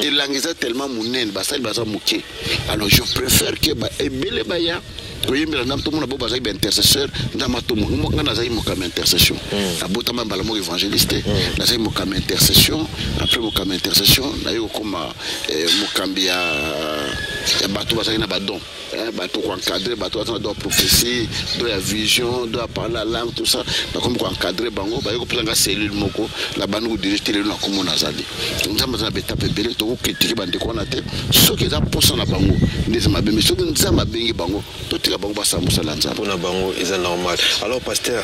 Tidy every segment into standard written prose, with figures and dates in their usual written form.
Elanga eza tellement monene, basali baza moke. Alors je préfère que ba ebele baya koyembela Nzambe, tomona bo bazali baintercesseur. Nzambe atomona ngai, nazali mokambi ya intercession. Nabotama mbala moko évangéliste te. Nazali mokambi ya intercession. Après mokambi ya intercession, naye kokoma mokambi ya bato bazali na badon, bato koencadre bato baza na don ya prophétie, don ya vision, don ya parler la langue, tout ça. Nakomi koencadre bango, baye kopesa nga cellule moko na bandi kodirige te. Lelo nakomo nazali Nzambe aza na baetape ebele. Tokocritiquer bandeko wana te. Soki eza mposa na bango nde eza mabe, mais soki Nzambe abengi bango, totika bango basala mosala ya Nzambe. Mpona bango eza normal. Alors pasteur,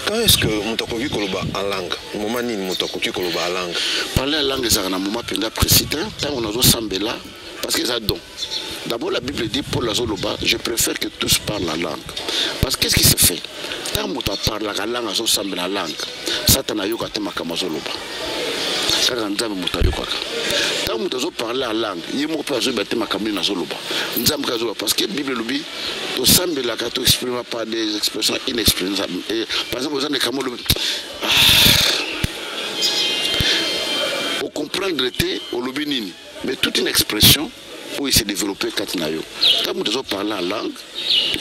quand est ce que moto akoki koloba en langue? Moment nini moto akoki koloba en langue? Parler en langue ezalaka na moment mpenza précis te. Ntango nazosambela, parce que eza don. D'abord, la Bible dit, Paul azoloba: «Je préfère que tous parlent la langue.» Parce que qu'est-ce qui se fait? Ntango moto aparlaka langue, azosambela langue, Satana ayoka te makambo azoloba, kaka Nzambe moto ayokaka. Ntango moto azoparle en langue, ye moko mpe azoyeba te makambo nini azoloba, Nzambe kaka azoloba. Parce que Bible elobi tosambelaka, toexprima par des expressions inexprimables. Par exemple, oza na likambo, olobi, ocomprendre te olobi nini, mais toute une expression oyo s'est développé kati na yo. Ntango moto azoparle en langue,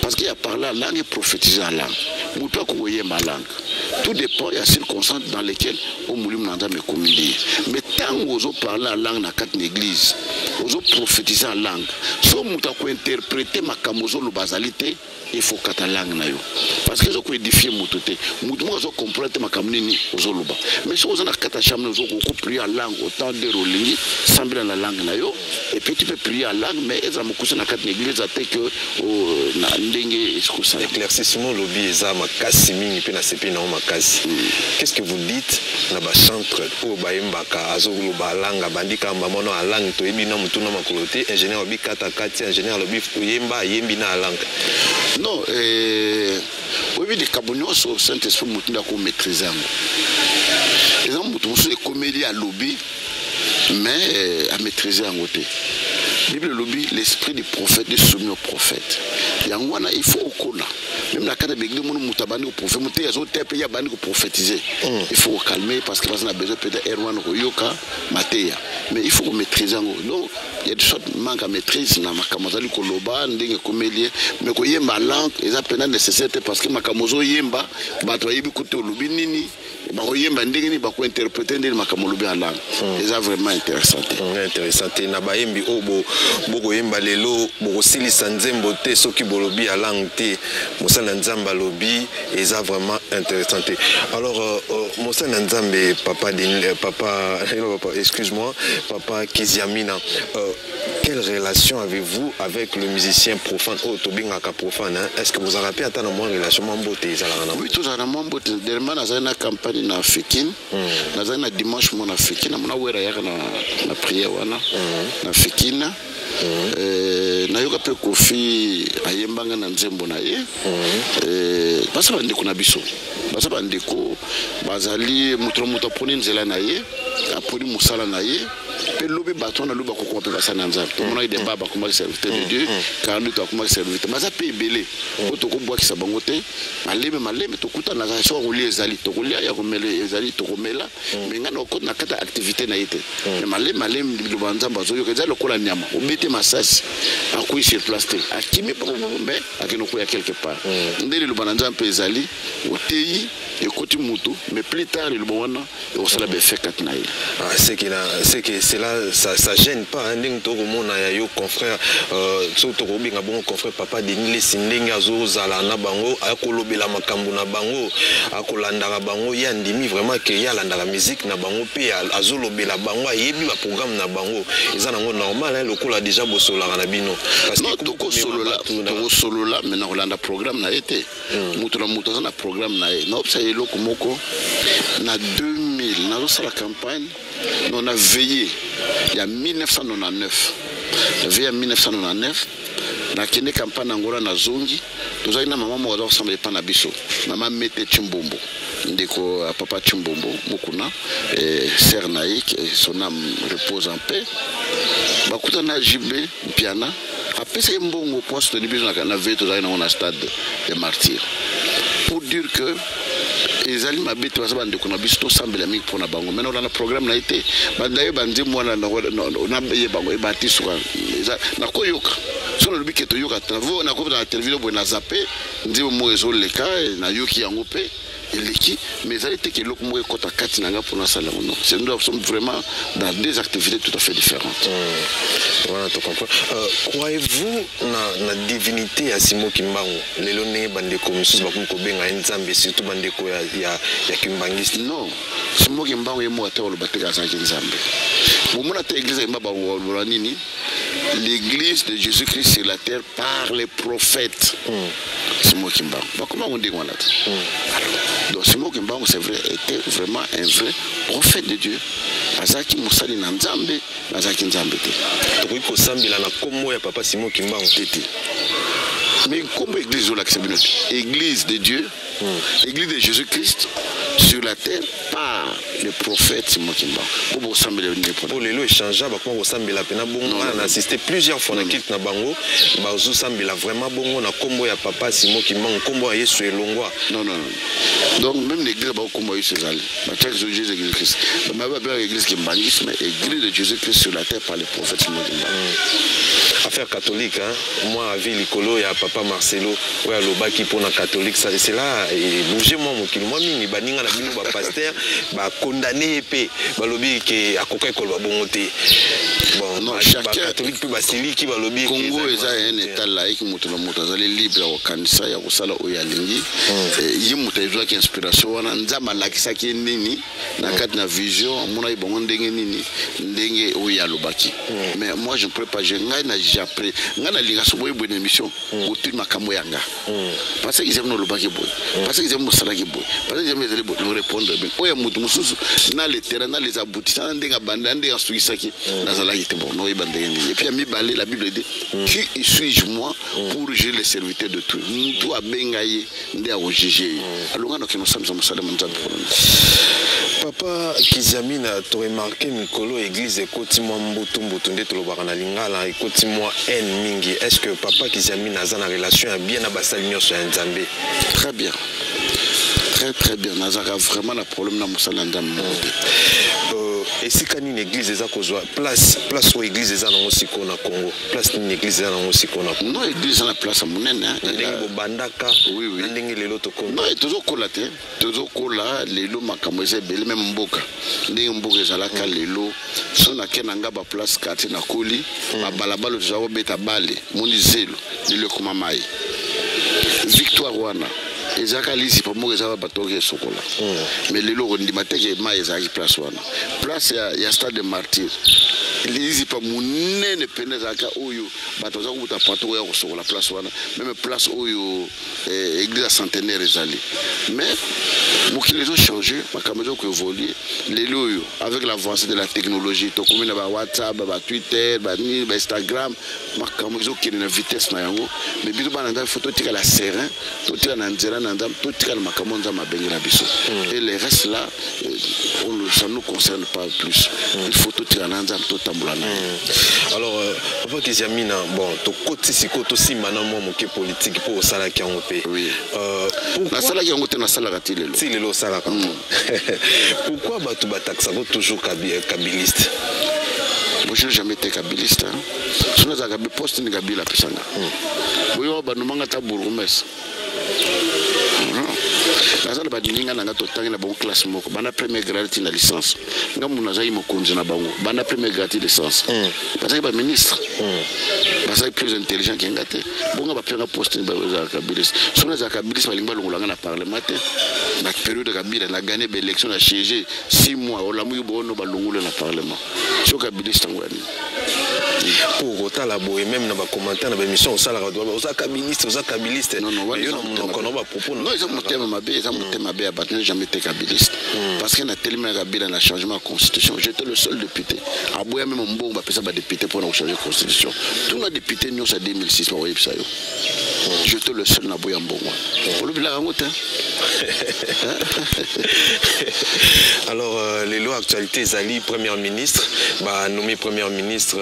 parce qu'il a parlé en langue et prophétisé en langue, moto akokoyemba en langue, tout dépend ya circonstance dans lesquelles oyo molimo na Nzambe ekomi nde ye. Mais ntango ozoparle en langue na kati na église, ozoprophétise en langue, so moto akointerprete makambo ozoloba azali te, il faut kata langue na yo, parce que ezokoédifie moto te. Moto moko azocomprendre te makambo nini ozoloba. Mais soki oza na kati ya chambre, ozokoki prier en langue autant d'heure olingi, sambela na langue na yo, et puis tu peux prier en langue, mais ezala mokuse na kati na église, eza te que na ndenge ekosala. Éclaircissement olobi eza makasi mingi mpe nasepeli nango makasi. Qu'est-ce que vous dites na bachantre oyo bayembaka, azoloba langue, abandi kaka mama no alangue, toyebi na motu na makolo te? Ingénieur alobi kata kati, ingénieur alobi oyemba, ayembi na alangue. Non, oyebi, likambo nyonso, Saint Esprit motu nde akomaîtrise yango. Eza motu mosusu ekomeli, alobi, mais amaîtrise yango te. Bible elobi: «L'esprit du prophète est soumis au prophète.» Yango wana, il faut okola. Même na kati ya baeglise, mona moto abandi koprophète, moto azoteya mpe ye abandi koprophétiser, il faut kocalmer, parce que baza na besoin peut-être heure wana koyoka mateya, mais il faut komaîtrise yango. Donc il y a de sorte manque à maîtrise na makambo azali koloba, ndenge ekomeli ye. Mais koyemba langue eza mpenza nécessaire te, parce que makambo ozoyemba, bato bayebi kutu olobi nini, bakoyemba ndenge nini, bakointerprete ndenge makambo olobi ya langue. Eza vraiment intéressant te. Intéressant te. Na bayembi oyo bokoyemba lelo, bokosilisa nzembo te soki bolobi ya langue te. Mosali na Nzambe alobi eza vraiment intéressant te. Alors mosali na Nzambe, papa Denis, papa, papa, excuse-moi, papa Kiziamina, quelle relation avez-vous avec le musicien profane oyo tobengaka profane, hein? Est-ce que vous avez mpe ata na mwa relation, mwa mbote ezalaka na? Oui, tozala na mwa mbote. Dernièrement nazali na campagne na Fikine. Nazali na dimanche mo na Fikine, namona Wera yaka na prière wana na Fikine. Nayoka mpe Kofi ayembanga na nzembo na ye. Baza bandeko na biso, baza bandeko, bazali moto na moto aponi nzela na ye, aponi mosala na ye. Mpe lobi bato wana lobi bakokoma mpe basali na Nzambe. Tomonaki Demba bakomaki serviteur de Dieu, 42 akomaki serviteur. Baza mpe ebele oyo tokobwakisa bango te. Maleme maleme tokutanaka. Soki kolia ezali, tokolia, ya komela ezali, tokomela, mais ngai nakokota na kati ya activité na ye te. Mais maleme maleme, liloba Nzambe azoyoka. Eza lokola nyama, obete masasi, akwei sur place te, akimi, mais akende koya quelque part. Nde liloba na Nzambe mpe ezali, oteyi, ekoti mutu, mais plus tard liloba wana ekosala baeffet kati na ye. Ah, c'est que cela ça gêne pas, hein, ndenge tokomona ya yo confrère, so tokobenga bongo confrère papa Denis Lesi, ndenge azozala na bango, akolobela makambo na bango, akolandaka bango, ye andimi vraiment ke ye alandaka musique na bango mpe azolobela bango, ayebi baprogramme na bango. Eza nango normal, hein, lokola déjà bosololaka na bino. Non, tokosolola, tokosolola, mais na kolanda programme na ye te. Moto na moto aza na programme na ye. Naopesa ye eloko moko. Na 2000 nazosala campagne, non, na veillée ya 1999, veillée ya 1999, nakende campagne na Angola. Nazongi, tozalaki na mama moko aza kosambela epa na biso, mama Mete Chimbombo, ndeko ya papa Chimbombo Mokuna, sœur na ye, son âme repose en paix. Bakuta na JB Mpiana, apesaki mbongo po asoutenir biso na veillée tozalaki nango na stade de Martyr. Pour dire que Ezali mabe te, baza bandeko na biso, tosambela mingi mpona bango. Mai naolanda programme na ye te. Naye banzembo wana naye bango ebati suka nakoyoka. So nalobi ke toyoka, nakobeta na televizio boye, na zape nzembo moko ezoleka, nayoki yango mpe eleki, mais ezali te ke eloko moko ekɔta kati na ngai mpona asala yango. Non, c'est, nous sommes vraiment dans deux activités tout à fait différentes. Voilà, tu comprends. Croyez-vous na divinité ya Simon Kimbangu lelo, ndenge bandeko misusu bakomi kobenga ye Nzambe, surtout bandeko ya kimbangiste? Non, Simon Kimbangu ye moko ate koloba te azalaki Nzambe. Bomona te église ayemba baloba nini? L'église de Jésus-Christ sur la terre par les prophètes Simon Kimbangu. Bakoma yango ndenge wana te. Donc Simon Kimbangu, c'est vrai, était vraiment un vrai prophète de Dieu. Azalaki mosali na Nzambe, azalaki Nzambe te. Tokoki kosambela na nkombo ya papa Simon Kimbangu? Te te, mais nkombo église ozolakisa bino te, église de Dieu, église de Jésus-Christ sur la terre par le prophète Simon Kimbangu, po bosambela nde mpona Po lelo échange, bakoma kosambela mpena bongo. Wana na assisté plusieurs fois na culte na bango, bazosambela vraiment bongo na nkombo ya papa Simon Kimbangu, nkombo ya Yesu elongwa. Non, non, non. Donc même l'église bakombo ya Yesu ezali, batiaki so Jésus Christ, babengaka église kimbanguisme, église de Jésus Christ sur la terre par le prophète Simon Kimbangu. Affaire catholique, hein? Moi avis likolo ya papa Marcelo oyo alobaki mpona catholique, ça cela ebouge mwa mokili mwa mingi. Baninga na bino bapasteur bakondane ye mpe balobi ke akokaki koloba bongo te. Bon, bacatholique mpe basiliki, balobi. Congo eza un état laïque. Moto na moto azali libre ya kokanisa, ya kosala oyo alingi. Ye moto azwaki inspiration wana, Nzambe alakisaki ye nini na kati na vision, amonaki bango ndenge nini, ndenge oyo alobaki. Mais moi, je ne peux pas. Ngai na japre, ngai nalinga so boye boye na émission otuni makambo ya nga, parce que ezali olobaki boye, parce que ezali mosalaki boye, parce que ezali ezali boye, no répondre bien. Oyo ya moto mosusu, na le terrain, na les aboutissants, na ndenge abandi, na ndenge asukisaki, nazalaki te. Bon, noyeba ndenge nini? Et puis ya mibale, la Bible dit: «Qui suis-je, moi, pour juger les serviteurs de tout?» Mutu abenga ye nde akojuge ye. Alonga nakende osambisa mosala ma Nzambe mpona. Papa Kiziamina, toremarke mikolo église ekoti mwa mbutu mbutu, nde tolobaka na lingala, ekoti mwa haine mingi. Est ce que papa Kiziamina aza na relation ya bien na basali nyonso ya Nzambe? Très bien, très très bien. Nazalaka vraiment na problème na mosala ya Nzambe moko te. Esika nini église eza kozwa place, place oyo église eza nango sikoyo na Congo? Place nini église eza nango sikoyo na Congo? Non, église eza na place ya monene. Na ndenge bobandaka, na ndenge lelo tokomi? Non, tozokola te, tozokola. Lelo makambo eza ebele, même mboka, ndenge mboka ezalaka lelo, so nake na nga baplace, quartier nakoli, babalabala toza kobeta bale, moni zelo, lelo ekoma mai. Victoire wana ezalaka lizipa moko, ezalaka bato oyo esokola, mais lelo okondima te ke mai ezalaki place wana, place ya stade de Martyr, lizipa monene pene ezalaka oyo bato baza kobuta partout oyo ya kosokola, place wana, même place oyo église ya Centenaire ezali. Mais mokili ezochange, makambo ezokoévolue. Lelo oyo, avec l'avancée de la technologie, tokomi na bawhatsapp, batwitter, banini, bainstagram, makambo ezokende na vitesse na yango. Mais biso bana Nzambe, faut totikala serein, totikala na nzela na Nzambe, totikala makambo Nzambe abengela biso. Et le reste là, ça nous concerne pas plus. Il faut totikala na Nzambe, totambola na ye. Alors papa Kiziamina, bon, tokoti sikoyo, tosimba na mwa moke politique, mpo osalaki yango mpe. Oui. Nasalaki yango te, nasalaka ti lelo. Ti lelo osalaka. Pourquoi bato bataxaka toujours kabiliste? Moi, je n'ai jamais été kabiliste, hein. So nazalaka poste ni Kabila apesanga boyo, banomanga ata bourgmestre. Naza na baninga na nga, totangi na bango classe moko banda premier grade ti na licence. Nga moto nazalaki mokonzi na bango banda premier grade ti licence. Bazalaki baministre, bazalaki plus intelligent ke nga te. Bonga bapenga poste ni bazalaka kabiliste? So nazalaka kabiliste, balingi balongola nga na parlement te. Na période ya Kabila, na gagné baélection, na siégé 6 mois, olamuki boono balongole na parlement. So kabiliste yango ya nini? Mpo kotala boye, même na bacommentaire na baémission osalaka, bato baloba oza kabiliste, oza kabiliste. Non, non. Yo na monoko na bapropos. Non, eza motema mabe, eza motema mabe ya bato. N'ai jamais été kabiliste, parce que natelemi na Kabila na changement ya constitution. J'étais le seul député aboya même mbongo bapesa badéputé mpona kochanger constitution. Tuna député nyonso ya 2006, bakoyebisa yo. J'étais le seul naboya mbongo. Olobilaka yango te. Alors lelo actualité ezali premier ministre, banommé premier ministre.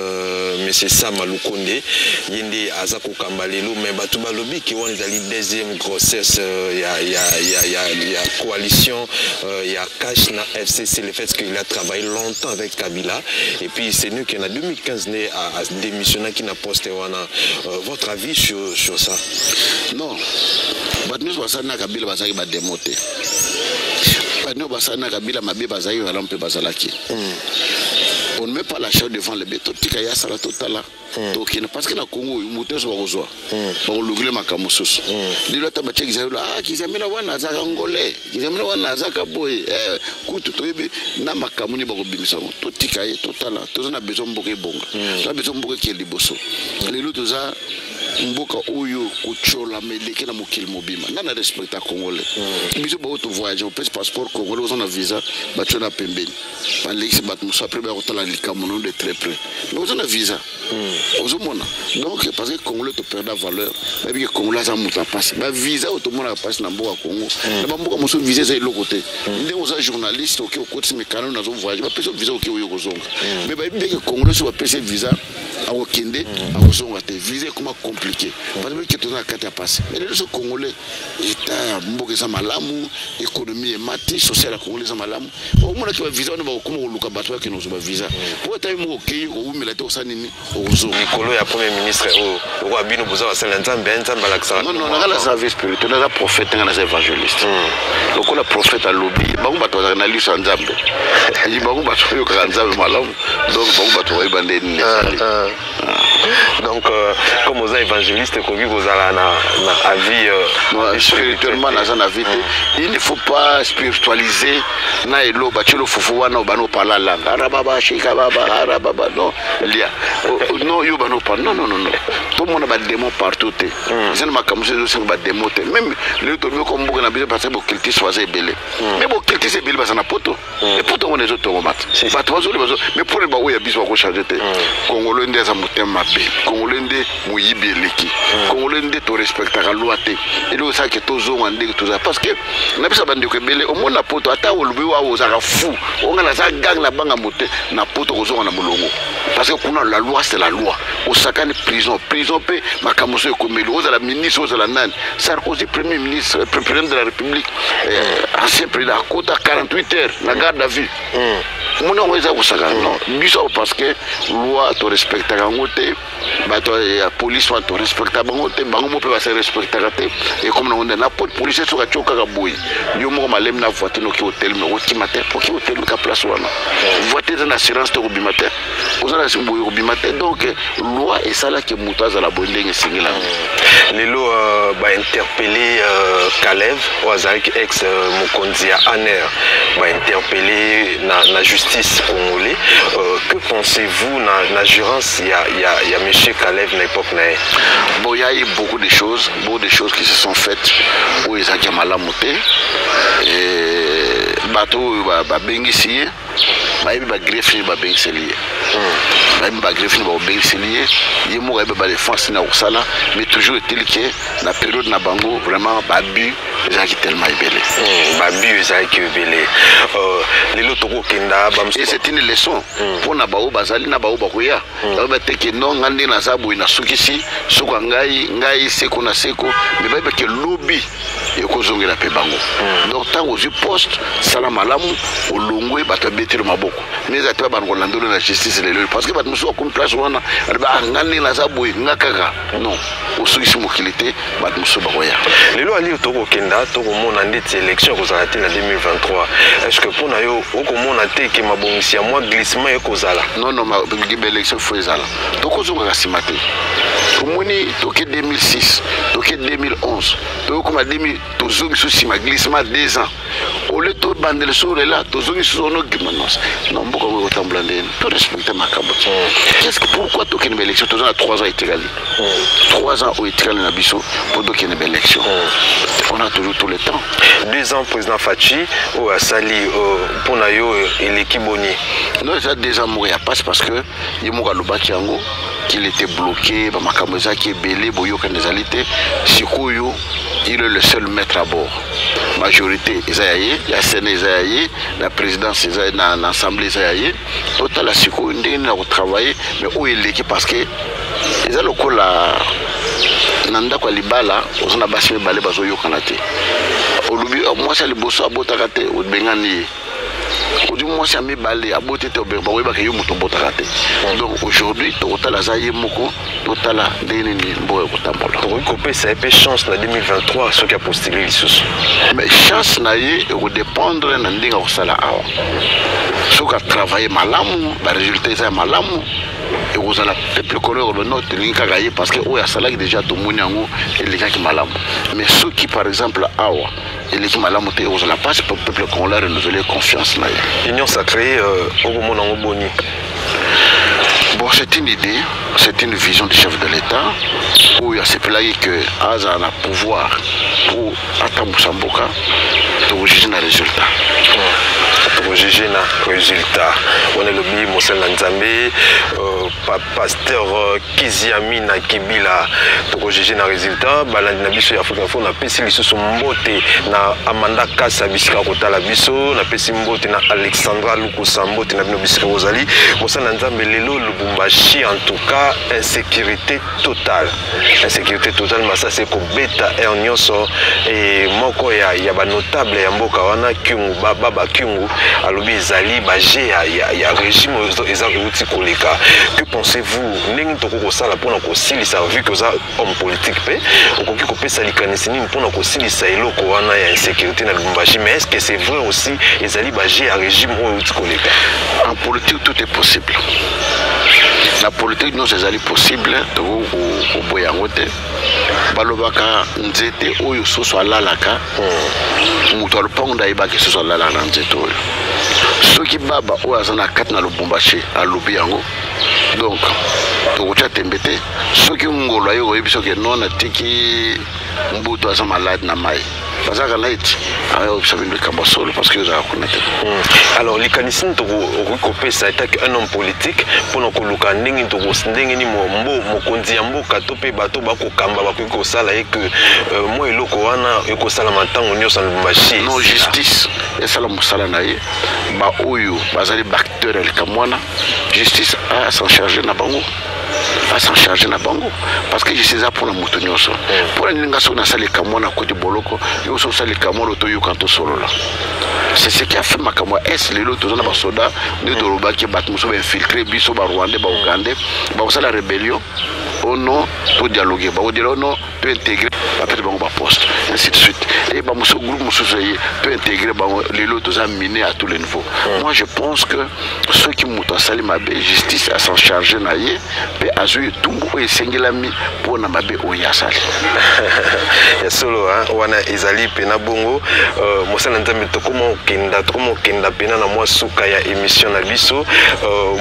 Monsieur Sama Lukonde, ye nde aza kokamba lelo, mais bato balobi ke wana ezali deuxième grossesse ya coalition ya CACH na FCC, le fait qu'il a travaillé longtemps avec Kabila et puis c'est nous qui en 2015 nde a démissionné qui na poste wana. Votre avis sur ça? Non, bato nyonso basali na Kabila bazalaki bademo te. Bato nyonso basali na Kabila mabe bazalaki malamu mpe bazalaki. On ne met pas la charrue devant le bœuf. Totika ye asala, totala tokende, parce que na Congo oyo moto nyonso bakozwa bakolukile makambo mosusu. Lelo ata batie Kizamila, ah, Kizamila wana azaka ngole, Kizamila wana azaka boye, kutu toyebi na makambo nini bakobimisa yango. Totika ye, totala. Toza na besoin mboka ebonga, toza besoin mboka ekende liboso. Lelo toza mboka oyo kotyolama eleki na mokili mobimba. Nga na respecta Congolais. Biso bao tovoyage, opesi passeport congolais, oza na visa, batyo na pembeni, balekisi bato mosusu, après baya kotala likambo no de très près, mais oza na visa, ozomona. Donc parce que Congolais toperda valeur, bayebi ke Congolais aza moto ya mpasi. Bavisa oyo tomonaka mpasi na mboka Congo, na bamboka mosusu visa eza eloko te. Ndenge oza journaliste, oke okotisi mikano, nazo voyage, bapesi yo visa, oke oyo kozonga. Mais bayebi ndenge Congolais so bapesi visa, akokende, akozonga te. Visa ekoma compliqué parce que toza na kati ya pasi. Mais lelo so Congolais, état ya mboka eza malamu, économie emati, social ya Congolais eza malamu, omonaki bavisa wana bakokoma koluka bato bakende kozwa bavisa po ata ye moko okei, owumela te, osala nini, okozonga. Likolo ya premier ministre oyo okoya, bino boza basali ya Nzambe, Nzambe alakisaka. Non, non, nanga naza vie spirituel, naza prophète, nga naza évangéliste. Lokola prophète alobi, bango bato bazalaka na liso ya Nzambe, bango bato bayokaka Nzambe malamu, donc bango bato bayeba nde nini esali. Donc comme oza évangéliste, ekoki kozala na avis Non, spirituellement naza na vie te. Il ne faut pas spiritualiser na elo batielo fufu wana obana opala langa arababa shika baba arababa, non, lia. Non, yo bana opala, non, non, non, non. Tomona badémon partout te. Eza na makambo mosusu ezosenga badémon te. Même lelo tolobi ko mboka na biso, parce que bocultiste baza ebele, mais bocultiste ebele baza na poto, epoto wana ezotongoma te, bato bazoli bazo. Mais mpona baoyo ya biso bakochange te. Congolais nde aza motema mabe, Congolais nde moyibi eleki, Congolais nde torespectaka loi te. Eloko esalaki tozonga ndenge toza, parce que na biso bandeko ebele omoni na poto, ata olobi wawa ozalaka fou, onga naza gang na banga mote na poto, kozonga na molongo, parce que kuna la loi, c'est la loi. Osakani, prison, prison. Mpe makambo so ekomeli, ozala ministre, ozala nani. Sarkozy, premier ministre, président de la République, ancien président, akota 48 heures na garde à vue. Omoni yango eza kosaka. Non, biso parce que loi torespectaka yango te. Bato ya police wana torespecta bango te, bango mo mpe base respectaka te. Ekomi nango nde na pot policier soki atio kaka boye, yo moko malemi na voiture, noki otelemi, okokima te, oki otelemi ka place wana. Voiture eza na assurance te, okobima te, oza na boye, okobima te. Donc loi esalaki moto azala boye ndenge esengelami. Lelo bainterpellé Kalev oyo azalaki ex mokonzi ya ANR, bainterpellé na justice congolais. Que pensez-vous na gérance ya monsieur Kalev na époque na ye? Bon, il y a eu beaucoup de choses, beaucoup de choses qui se sont faites oyo ezalaki ya malamu te. Bato oyo babengisi ye, bayebi bagreffe nini babengiseli ye, bayebi bagreffe nini bakobengiseli ye. Ye moko ayebi badéfense nini akosala. Mais toujours eteli ke na période na bango, vraiment babu ezalaki tellement ebele. Babu ezalaki ebele. Lelo tokokenda. Et c'est une leçon mpona baoyo bazali na baoyo bakoya. Baoyo bateke non, nga ndenge naza boye, nasukisi soko ya ngai, ngai seko na seko, mais bayebake lobi ekozongela mpe bango. Donc ntango ozwi poste, sala malamu, olongwe, bato babeteli maboko, mais eza te babanda kolandelo na justice lelo, parce que bato mosusu bakomi place wana, alobi: ah, nga ndenge naza boye, nga kaka. Non, osukisi mokili te, bato mosusu bakoya. Lelo ali tokokenda, tokomona ndeti élection ekozala te na 2023. Est ce que mpo na yo okomona te ke mabongisi ya mwa glissement ekozala? Non, non, baélection faut ezala. Tokozongaka nsima te. Omoni, toke 2006, toke 2011, tokokoma 2000, tozongi so nsima, glissement 2 ans. Ole tobandela so lela, tozongi susu ono gimanosi. Non, mboka ngo ekotambola ndeni? Torespecte makambo te. Qu'est ce que, pourquoi tokende baélection? Toza na 3 ans etikali, 3 ans oyo etikali na biso mpo tokende baélection. On a toujours tout le temps. 2 ans président Fatshi oyo asali, mpo na yo eleki boni? Non, eza 2 ans moko ya passe, parce que ye moko alobaki yango qu'il était bloqué, bamakambo ezalaki ebele, boyokani ezali te. Sikoyo Il est le seul maître à bord. Majorité eza ya ye, ya Sénat eza ya ye, na présidence eza na, na assemblée eza ya ye. Totala sikoyo ndenge nini na kotravaille, mais oyo eleki, parce que eza lokola na ndako ya libala, oza na basi mibale bazoyokana te. Olobi mwasi ya liboso abotaka te, obengani ye. Odi mwasi ya mibale aboti te, bakoyebaka yo moto obotaka te. Donc aujourd'hui tokotala, aza ye moko, totala ndenge nini mboka ekotambola. Tokoki kopesa ye mpe chance na 2023 soki apostule lisusu? Mais chance na ye ekodépendre na ndenge akosala awa. Soki atravaille malamu, barésultat eza ya malamu, ekozala peuple congolais ekoloba: "Non, tolingi kaka ye", parce que oyo asalaki déjà, tomoni yango elekaki malamu. Mais soki par exemple awa eleki malamu te, ekozala mpasi po peuple congolais renouveler confiance na ye. Union sacrée, okomona yango boni? Bon, c'est une idée, c'est une vision du chef de l'État oyo asepelaki ke azala na pouvoir po atambusa mboka. Tokojuge na résultat. Tokojuge na résultat wana, elobi mosali na Nzambe, pasteur Kiziamina Kibila. Tokojuge na résultat. Balandi na biso ya Afrique Info, napesi lisusu mbote na Amanda Kasa bisika kotala biso, napesi mbote na Alexandra Lukusa, mbote na bino bisika bozali. Mosali na Nzambe, lelo Lubumbashi, en tout cas insécurité totale, insécurité totale. Masasi ekobeta heure nyonso. E moko ya banotable ya mboka wana, Kyungu, Baba Kyungu, alobi ezali baje ya régime eza euti koleka. Que pensez-vous? Ndenge tokoki kosala mpona kosilisa, vu que oza homme politique mpe okoki kopesa likanisi nini mpona kosilisa eloko wana ya insécurité na Lubumbashi? Mais est ce que c'est vrai aussi, ezali baje ya régime oyo euti koleka? En politique, tout est possible. Na politique nyonso ezali possible, tokoki koboya yango te. Balobaka nzete oyo soso alalaka, moto ya lopango nde ayebaki soso alalaka na nzete oyo. Soki baba oyo aza na kati na Lubumbashi alobi yango, donc tokotia tembe te. Soki ngolo aye koyebi, soki non, natiki mbutu aza malade na mai, bazalaka na eti ayobisa bino likambo solo, parce que ozalaka kuna te. Alors, likanisi nini okoki kopesa etaki un homme politique mpona koluka ndenge ndenge nini mbo mokonzi ya mboka to mpe bato bakokamba bakoki kosala ye ke mwa eloko wana ekosalama ntango nyonso na Lubumbashi? Non, justice esala mosala na ye. Baoyo bazali baacteur ya likambo wana, justice as'en charge na bango, as'en charge na bango, parce que justice eza mpona moto nyonso. Mpona nini nga soki nasala likambo wana akoti boloko, yo soki osala likambo wana toyoka, tosolola? C'est ce qui a fait makambo ya est. Lelo toza na basoda. Nde tolobaki bato mosusu bainfiltre biso, barwandais, baougandais, bakosala rébellion o non, todialogue, bakodialogue, non, tointégrer, bapesi bango baposte, ainsi de suite. E bamosusu, groupe mosusu eye, tointégrer bango. Lelo toza miné à tous les niveaux. Moi, je pense que soki moto asali mabe, justice as'en charge na ye mpe azwi etumbu oyo esengelami mpona mabe oyo asali. Ya solo wana ezali mpena bongo. Mosala na Nzambe, tokoma okenda mpena na mwa suka ya émission na biso.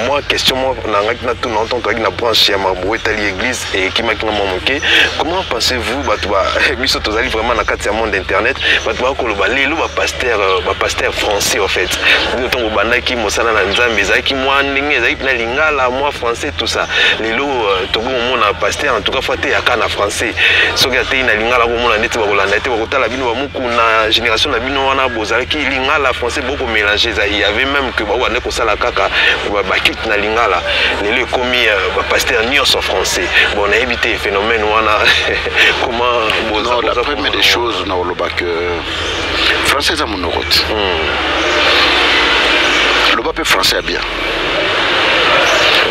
Mwa question mwa na ngaki natuna, ntango tozalaki na branche ya makambo etali église, ekimaki na mwa moke. Comment pensez-vous, bato biso tozali vraiment na kati ya monde internet, bato bakoloba lelo bapasteur français? En fait, ntango obandaki mosala na Nzambe, ezalaki mwa ndenge ezalaki na lingala, mwa français, tout ça. Lelo tokomomona pasteur, en tout cas, faut ateyaka na français. Soki ateyi na lingala, komona ndeti bakolanda te, bakotala bino bamuku na génération na bino wana bozalaki lingala, français, bokomélange. Il y avait même que bakobanda kosala kaka baculte na lingala. Lelo ekomi bapasteur nyonso français. Bon, nayebi te phénomène wana comment. Non, la première des choses, na koloba que français eza monoko te. Loba mpe français ya bien,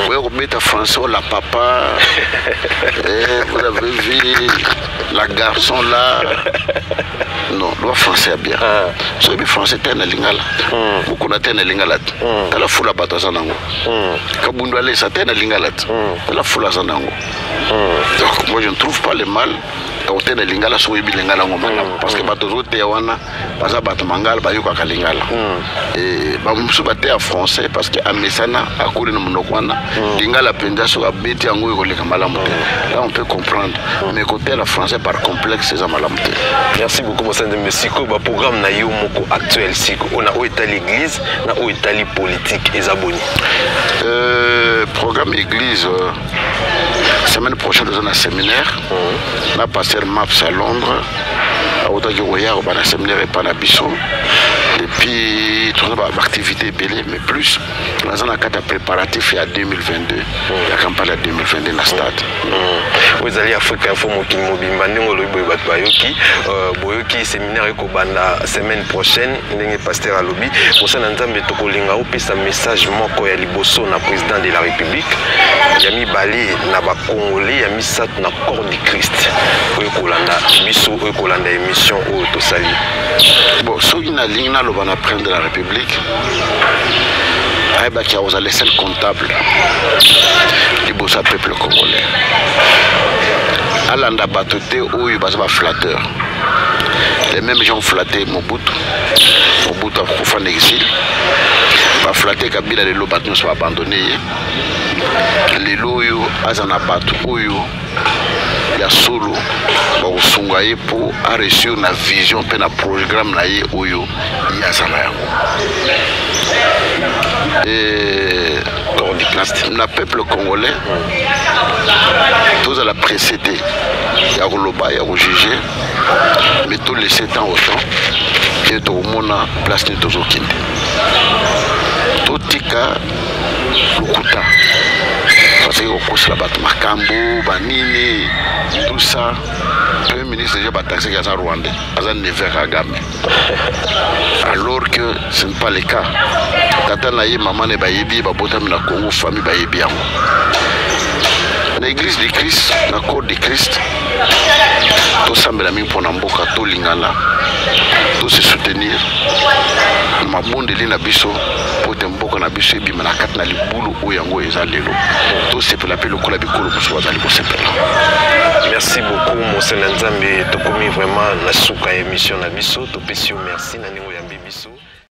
oya kobeta français ola papa. Eh, vous avez vu la garçon là? Non, loba français ya bien. Soki oyebi français te, na lingala mokuna te, na lingala te. Tala fula bato aza nango, Kabundu alesa te na lingala te, tala fula aza nango. Donc moi, je ne trouve pas le mal kote na lingala soki oyebi lingala yango malamu, parce que bato ozoteya wana baza bato mangala, bayokaka lingala. Bamosusu bateya français parce que amesana, akoli na monoko wana. Lingala mpenza, soki abeti yango, ekoleka malamu te. Là, on peut comprendre, mais koteya français par complexe eza malamu te. Merci beaucoup, mosali Nzambe. Sikoyo baprogramme na yo moko actuel siko na oyo etali église, na oyo etali politique, eza boni? Programme église, semaine prochaine toza na séminaire na pasteur Maps à Londres. Autaki koya kobanda séminaire epa na biso. Et puis toza baactivité ebele, mais plus naza na kati ya préparatif ya 2022, ya campagne ya 2022 na stade. Oyo ezali Afrika Info, mokili mobimba. Ndenge olobi boye, bato bayoki, boyoki séminaire ekobanda semaine prochaine. Ndenge pasteur alobi, mosala na Nzambe, tokolinga opesa message moko ya liboso na président de la République, ya mibale na Bacongolais, ya misato na corps du Christ oyo kolanda biso, oyo kolanda émission oyo tosali. Bon, soki nalingi naloba na président de la République, ayebaki akozala seul comptable liboso ya peuple congolais. Alanda bato te oyo baza baflatteur. Les mêmes gens flatté Mobutu, Mobutu akufa na exil. Baflatter Kabila, lelo bato nyonso baabandonner ye. Lelo oyo aza na bato oyo ya solo bakosunga ye mpo aréussir na vision mpe na programme na ye oyo ye aza na yango. Na peuple congolais, tozala pressé te ya koloba, ya kojuger, mais tolaisser temps au temps e tokomona place nini tozokende. Totika lokuta, parce que kokosela bato makambo banini, tout ça. Premier ministre déjà bataxaki aza Rwandais, aza neveu Kagame, alors que ce n'est pas le cas. Tata na ye, mama na ye, bayebi ye, babotami na Congo, famille bayebi yango. Na Église du Christ, na corps du Christ, tosambela mingi mpo na mboka, tolingana, tose soutenir na mabondeli na biso mpo ete mboka na biso ebima na kati na libulu oyo yango eza lelo. Tosepela mpe lokola bikolo mosusu bazali kosepela. Merci beaucoup, mosali na Nzambe. Tokomi vraiment na suka ya émission na biso. Topesi yo merci na ndenge oyambi biso.